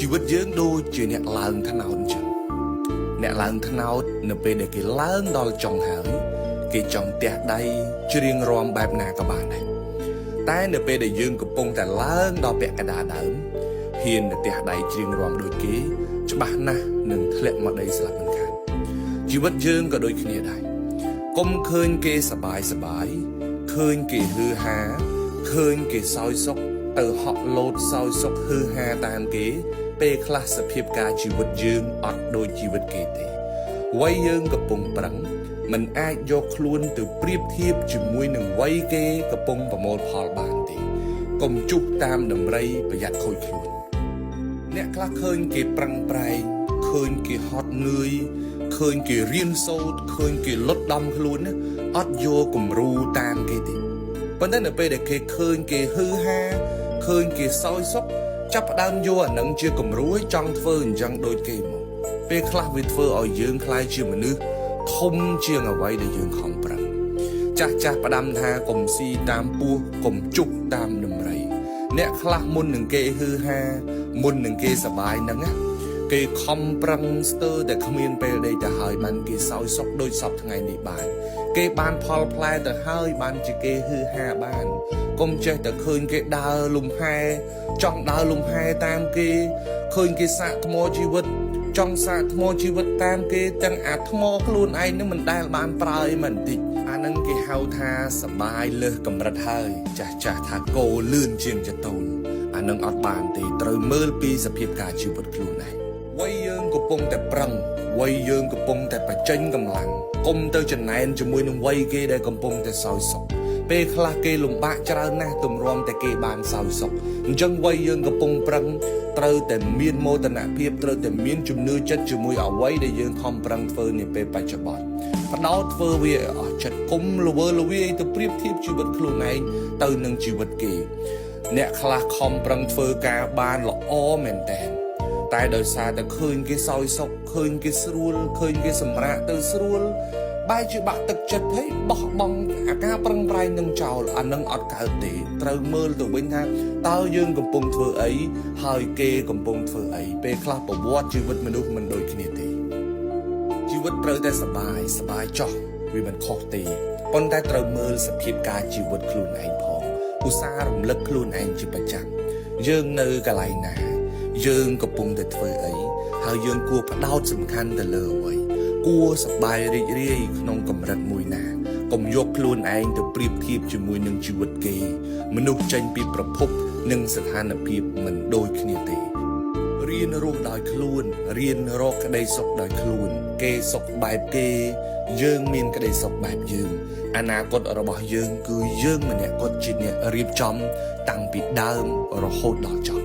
ជីវិតយើងដូចជាអ្នកឡើងថ្នោតអញ្ចឹងអ្នកឡើងថ្នោតនៅពេលដែលគេឡើងដល់ចុងហើយគេចង់ទះដៃច្រៀងរាំបែបណាក៏បានដែរតែនៅពេលដែលយើងកំពុងតែឡើងដល់ពាក់កណ្ដាលដើមហ៊ានទៅទះដៃច្រៀងរាំដូចគេច្បាស់ណាស់នឹងធ្លាក់មកដីស្លាប់មិនខានជីវិតយើងក៏ដូចគ្នាដែរកុំឃើញគេសបាយសបាយឃើញគេហឺហាឃើញគេសោយសុខទៅហក់លោតសោយសុខហឺហាតាមគេ ពេលខ្លះសភាពការជីវិតយើងអត់ដូចជីវិតគេទេវ័យយើងកំពុងប្រឹងមិនអាចយកខ្លួនទៅប្រៀបធៀបជាមួយនឹងវ័យគេកំពុងប្រមូលផលបានទេកុំជុះតាមដំរីប្រយ័ត្នខូចខ្លួន អ្នកខ្លះឃើញគេប្រឹងប្រែងឃើញគេហត់នឿយឃើញគេរៀនសូត្រឃើញគេលត់ដំខ្លួនណាអត់យកគំរូតាមគេទេប៉ុន្តែនៅពេលដែលគេឃើញគេហឺហាឃើញគេសោយសុខចាប់ផ្ដើមយកអានឹងជាគំរូឲ្យចង់ធ្វើអញ្ចឹងដូចគេមកពេលខ្លះវាធ្វើឲ្យយើងក្លាយជាមនុស្សធំជាងអ្វីដែលយើងខំប្រឹងចាស់ចាស់ផ្ដាំថាកុំស៊ីតាមពស់កុំជុកតាមដំរី អ្នកខ្លះមុននឹងគេហឺហាមុននឹងគេសបាយហ្នឹងណាគេខំប្រឹងស្ទើរតែគ្មានពេលដេកទៅហើយបានគេសោយសុខដូចសពថ្ងៃនេះបាន គេបានផលផ្លែទៅហើយបានជាគេហឺហាបានកុំចេះតែឃើញគេដើរលំហែចង់ដើរលំហែតាមគេឃើញគេសាកថ្មជីវិត ចង់សាកថ្មជីវិតតាមគេទាំងអាថ្មខ្លួនឯងនឹងមិនដែលបានប្រើអីមិនតិចអានឹងគេហៅថាសបាយលើសកម្រិតហើយចាស់ចាស់ថាគោលឿនជាងចតូនអានឹងអត់បានទេត្រូវមើលពីសភាពការជីវិតខ្លួនឯងវ័យយើងកំពុងតែប្រឹងវ័យយើងកំពុងតែបញ្ចេញកម្លាំងកុំទៅចំណែនជាមួយនឹងវ័យគេដែលកំពុងតែសោយសុខពេលខ្លះគេលំបាកច្រើនណាស់ទម្រាំតែគេបានសោយសុខអញ្ចឹងវ័យយើងកំពុងប្រឹងត្រូវតែមានមោទនភាពត្រូវតែមានជំនឿចិត្តជាមួយអ្វីដែលយើងខំប្រឹងធ្វើនាពេលបច្ចុប្បន្នផ្ដោតធ្វើវាឲ្យអស់ចិត្តគុំលវើលវាយទៅប្រៀបធៀបជីវិតខ្លួនឯងទៅនឹងជីវិតគេ អ្នកខ្លះខំប្រឹងធ្វើការបានល្អមែនតើតែដោយសារតែឃើញគេសោយសុខឃើញគេស្រួលឃើញគេសម្រាកទៅស្រួលបែរជាបាក់ទឹកចិត្តហើយបោះបង់អាការប្រឹងប្រែងនឹងចោលអានឹងអត់កើតទេត្រូវមើលទៅវិញថាតើយើងកំពុងធ្វើអីហើយគេកំពុងធ្វើអីពេលខ្លះប្រវត្តិជីវិតមនុស្សមិនដូចគ្នាទេ ជីវិតត្រូវតែសបាយសបាយចោះវាមិនខុសទេប៉ុន្តែត្រូវមើលសភាពការជីវិតខ្លួនឯងផងឧស្សាហ៍រំលឹកខ្លួនឯងជាប្រចាំយើងនៅកន្លែងណា យើងកំពុងតែធ្វើអីហើយយើងគួរផ្ដោតសំខាន់ទៅលើអ្វីគួរសប្បាយរីករាយក្នុងកម្រិតមួយណាកុំយកខ្លួនឯងទៅប្រៀបធៀបជាមួយនឹងជីវិតគេ មនុស្សចេញពីប្រភពនិងស្ថានភាពមិនដូចគ្នាទេ រៀនរស់ដោយខ្លួនរៀនរកក្តីសុខដោយខ្លួន គេសុខបែបគេ យើងមានក្តីសុខបែបយើងអនាគតរបស់យើងគឺយើងម្នាក់គាត់ជាអ្នករៀបចំតាំងពីដើមរហូតដល់ចប់